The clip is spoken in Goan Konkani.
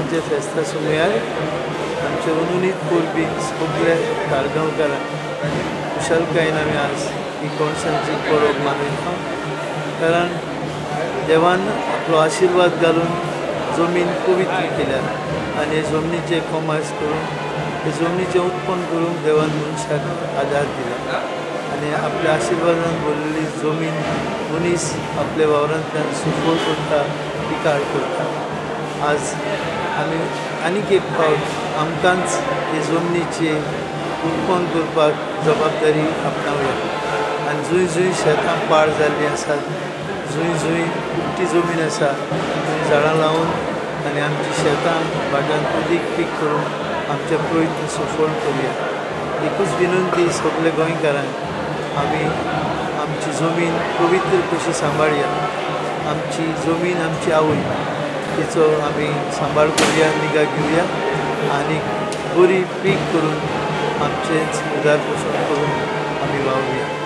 कणसांचे फेस्ता सुमयार आमचे उनुनीत परबी सगळे ताळगांवकारांक खुशालकायेन आमी आज ही कणसांची परब मनयता, कारण देवान आपलो आशिर्वाद घालून जमीन पवित्र केल्या आनी हे जमनीचें कोमास करून हे जमनीचें उत्पन्न करूंक देवान मनशाक आदार दिला आनी आपल्या आशिर्वादान भरलेली जमीन मनीस आपल्या वावरांतल्यान सुफळ करता, पिकाळ करता. आज आमी आनीक एक फावट आमकांच हे जमनीचे उत्पन्न करपाक जबाबदारी आपणावया आनी जंय जंय शेतां पाड जाल्लीं आसात, जंय जंय उकती जमीन आसा थंय झाडां लावन आनी आमची शेतां भाटांत उदीक पीक करून आमचे प्रयत्न सफळ करुया. एकूच विनंती सगळे गोंयकारांक, आमी आमची जमीन पवित्र कशी सांबाळया. आमची जमीन आमची आवय, तिचो आमी सांबाळ करुया, निगा घेवया आनी बरी पीक करून आमचेंच उदारपोशण करून आमी वावरुया.